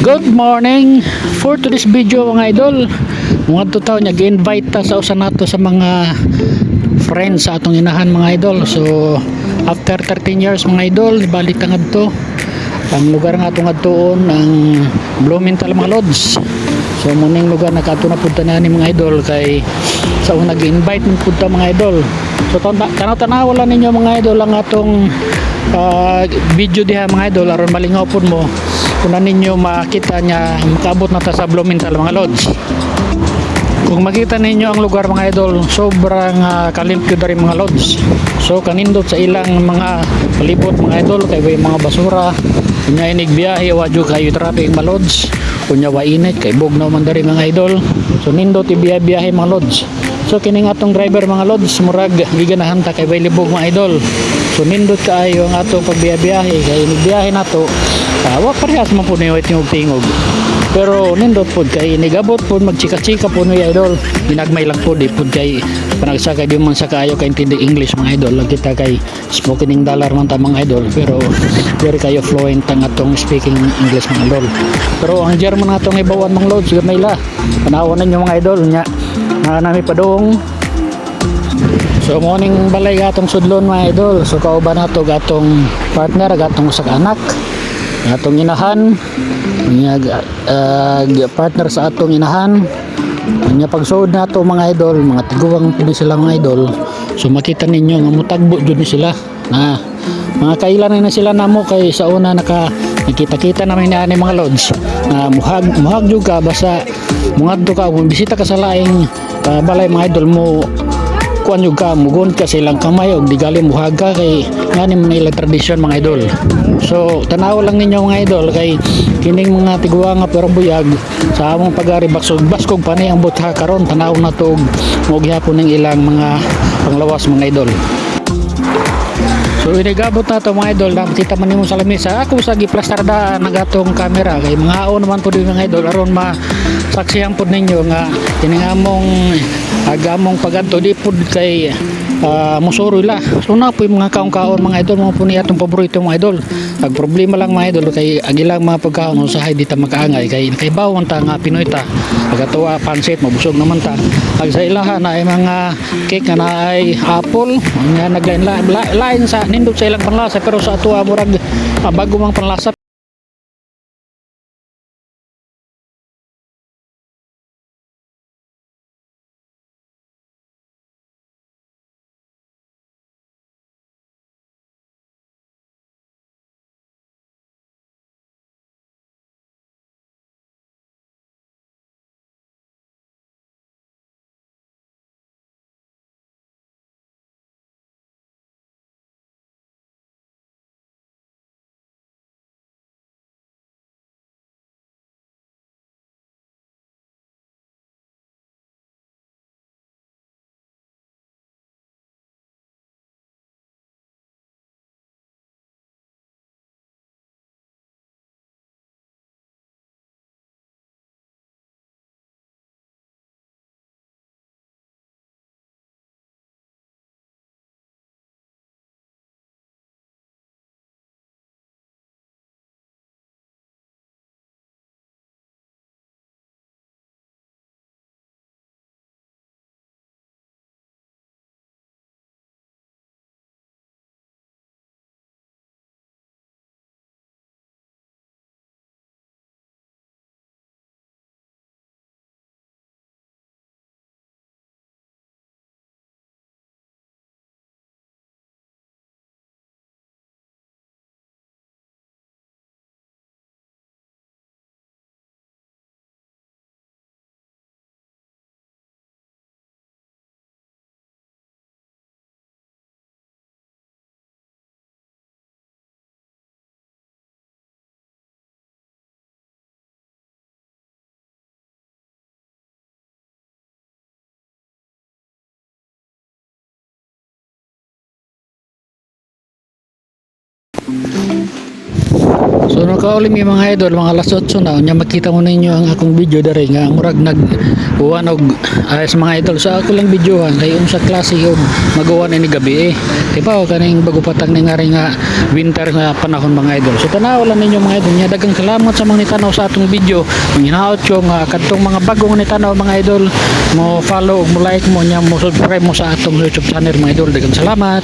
Good morning! For today's video, mga idol, mga tao niya, gi-invite ta sa usa nato sa mga friends sa atong inahan, mga idol. So after 13 years, mga idol, balik ta ngadto. Ang lugar nga atong adtuon ang Blumenthal, mga lods. So muning lugar nakaadto na pud ta ni mga idol kay sa una gi-invite man pud ta, mga idol. So tanaw-tanaw lang ninyo, mga idol, ang atong video diha, mga idol, aron malingaw pud mo kung na ninyo makita niya makaabot na ta sa Blumenthal, mga lods. Kung makita ninyo ang lugar, mga idol, sobrang kalimpyo dari, mga lods. So kanindot sa ilang mga palibot, mga idol, kay way mga basura. Unya inig biyahe wa jud kayo traffic, mga lods. Unya wa init kay bugnaw man dari, mga idol. So nindot ibiyahe, mga lods. So kining atong driver, mga lods, murag giganahan ta kay way libog, mga idol. So nindot kaayo ang atong pagbiyahe kay inig biyahe nato. Wa parehas man pud ni tingog-tingog. Pero nindot pod kay inigabot pod magchika-chika pod ni idol. Ginagmay lang pod, di pod kay panagsa kay di man sa kaayo kay intindi English, mga idol. Lang kita kay spoken in dollar man ta, mga idol, pero very kayo fluent ang atong speaking English, mga idol. Pero ang German atong ibawan, mga lods, gamay la. Panawon ninyo, mga idol, nya na nami padung. So morning balay gatong sudlon, mga idol. So kauban nato gatong partner, gatong usa ka anak, atong inahan, nya partner sa atong inahan. Nya pagsuod nato, mga idol, mga tiguang pud sila, mga idol. So makita ninyo nga mutagbo jud ni sila. Na mga kailan na sila namo kay sa una nakita-kita namin ni ani, mga lods, na muhag muhag jud ka basta mungadto ka, kung bisita ka sa laing balay, mga idol, mo kuan yung ka, mugon ka sa ilang kamay og di gali muhag ka kay ngani man ilang tradisyon, mga idol. So tanaw lang ninyo, mga idol, kay kining mga tiguang nga pero buyag sa among pag-ari, baksog baskog panay ang butha karon. Tanaw na to og mo gihapon ning ilang mga panglawas, mga idol. So inigabot na to, mga idol, nakita man nimo sa lamesa. Ako sa giplastarda nagatong camera kay mga aon naman pud mga idol aron masaksihan pud ninyo nga kining among agamong pagadto di pud kay musuroy la. So na po yung mga kaon-kaon, mga idol, mga po ni atong paborito, mga idol. Ang problema lang, mga idol, kay ang ilang mga pagkaon usahay di ta makaangay kay nakaibaw ta nga Pinoy ta. Pagkatuwa pansit mabusog naman ta. Ag sa ilaha na ay mga cake nga na ay apple nga naglain lain sa nindot sa ilang panlasa, pero sa atoa murag bago mang panlasa. nakauli mi, mga idol, mga alas 8 na unya, makita mo ninyo ang akong video diri nga murag nag uwan og ayos, mga idol. Sa ako lang videohan kay unsa klase og mag-uwan ini gabi eh. Di ba o kaning bago patang ni nga nga winter nga panahon, mga idol. So tanaw lang ninyo, mga idol nya. Daghang salamat sa mga nitanaw sa atong video. Hinaot ko nga kadtong mga bagong nitanaw, mga idol, mo follow ug mo like mo nya mo subscribe mo sa atong YouTube channel, mga idol. Daghang salamat.